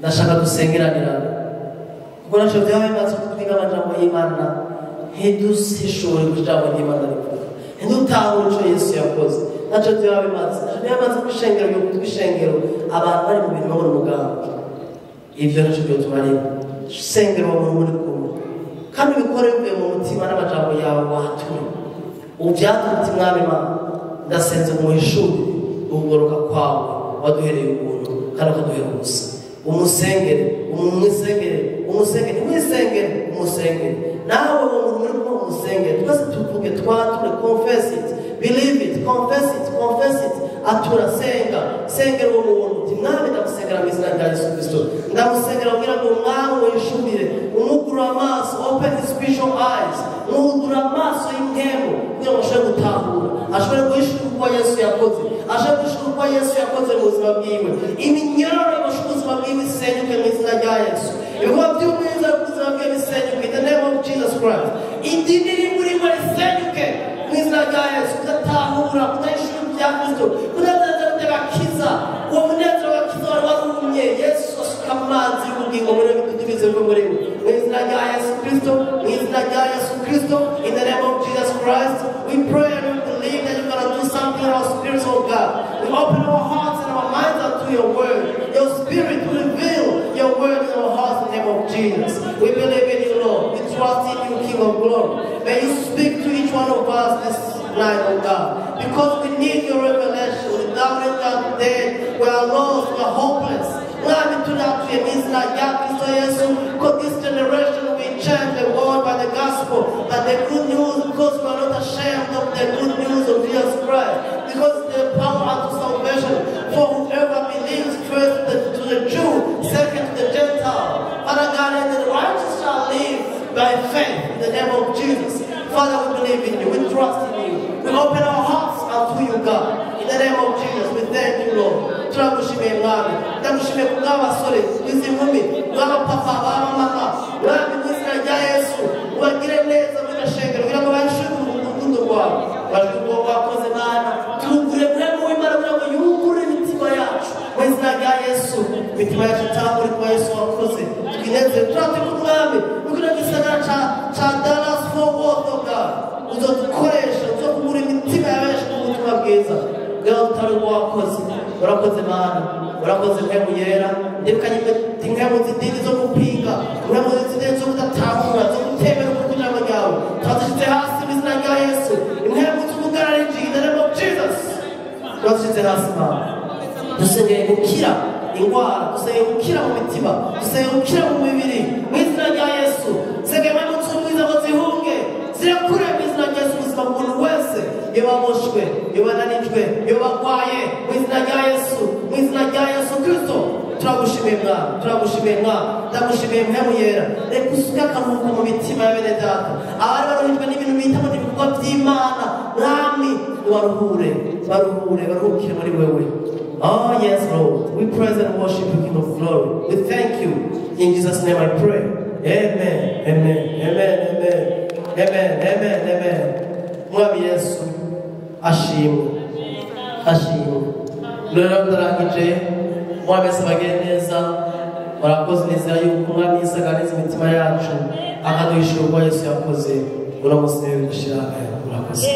Ndashaka dusengeranirana kuko naco vyaba bimaze kutwiga amajambo y'Imana, ntidusishobore ku ijambo ry'Imana rivuga, ntidutahure ico Yesu yakoze. Naco vyaba bimaze, naco bimaze kw'ishengero, yo kw'ishengero abantu bari mu bintu babona umugambi, ivyo naco vyotumarira. Sengera uwo muntu muri kumwe, kandi ubikore bivuye mu mutima n'amajambo yawe wature ubyatura uti: "Mwami Imana, ndasenze ngo muhishurire ukugoroka kwawe waduhereye ubuntu kandi ukaduhera ubusa." Umusengere, umusengere, umusengere, ntiwisengere, umusengere nawe. Uwo muntu muri kumwe umusengere. Twese tuvuge, twature. Confess it, believe it, confess it, confess it. Atura, senga, sengera uwo muntu uti: "Mwami, ndamusengera mu izina rya Yesu Kristo, ndamusengera kugira ngo Mwami wishurire, umugura amaso, open his spiritual eyes, mwugura amaso y'impwemu kugira ngo ashobore gutahura, ashobore guhishura uko Yesu yakoze, ashobore guhishura uko Yesu yakoze mu buzima bwiwe. Iminyororo yabasha ubuzima bwiwe isenyuke mu izina rya Yesu. Ibikorwa by'umwiza mu buzima bwiwe bisenyuke in the name of Jesus Christ. Idini riri muri we risenyuke mu izina rya Yesu. Kudatahura, kudahishura ibya Kristo, kudateza gakiza, uwo munezero w'agakiza wari warumye, Yesu asuka amazi y'ubugingo muri we, bidudubize bive muri we mu izina rya Yesu Kristo, mu izina rya Yesu Kristo. In the name of Jesus Christ we pray and we believe that you're going to do something in our spirits, oh God. We open our hearts and our minds unto your word. Your spirit will reveal your word in our hearts in the name of Jesus. We believe in you, Lord. We trust in you, King of glory. May you speak to each one of us this night, oh God, because we need your revelation. Without it, we are dead, we are lost, we are hopeless. Mwami, tunatuye mu izina rya Kristo Yesu ko this generation will change the world by the gospel, by the good news, because we are not ashamed of the good news of Jesus Christ, because the power unto salvation for whoever believes, first to the Jew, second to the Gentile. Father God, and the righteous shall live by faith in the name of Jesus. Father, we believe in you, we trust in you, we open our hearts unto you, God, in the name of Jesus. We thank you, Lord. Turagushimiye, Mwami. Ndagushimiye ku bw'abasore, izi nkumi, bw'abapapa, b'abamama. Mwami, mu izina rya Yesu, ubagire neza muri gashengero kugira ngo bahishure urukundo rwawe, bajwe ubwo wakoze. Mana, turugure Mpwemu w'Imana kugira ngo yugure imitima yacu mu izina rya Yesu. Imitima yacu itahure kuba Yesu wakoze, twinezere. Turateka Umwami kugira ngo gisagara ca Dallas Fort Worth, oh God, uzodukoresha, uzokugura imitima ya benshi ku butumwa bwiza kugira ngo tutari uwo wakoze. Urakoze, Mana, urakoze, Mpwemu Yera. Ndibukanye impwemu z'idini zo gupinga, impwemu z'idini zo kudatahura, zo kutemera ukuri kw'ijambo ryawe, turazishyize hasi mu izina rya Yesu. Impwemu z'ubugarariji, in the name of Jesus, turazishyize hasi. Mana, dusengeye gukira ingwara, dusengeye gukira mu mitima, dusengeye gukira mu mibiri mu izina rya Yesu. Sengeye impwemu z'ubwiza ngo zihunge, zirekure mu izina rya Yesu ubuzima bw'umuntu wese, iyo baboshwe, iyo bananijwe, iyo bagwaye, mu izina rya Yesu, mu izina rya Yesu Kristo. Turagushimiye, Mwana, turagushimiye, Mwana. Ndagushimiye, Mpwemu Yera. Reka usuke akaruhuko mu mitima ya bene data, abari baruhijwe n'ibintu bita ngo ni ibikorwa by'Imana. Mwami, ubaruhure, baruhure, baruhukire muri wewe. Oh yes, Lord, we praise and worship you, King of glory. We thank you. In Jesus' name I pray. Amen, amen, amen, amen, amen, amen, amen. Mwami Yesu ashimwe, ashimwe. Rero ndarangije. Mwami Yesu abagire neza. Murakoze. Nizera yuko Umwami Yesu aganiriza imitima yacu, akaduhishura uko Yesu yakoze uno munsi niwe bidashira. Murakoze.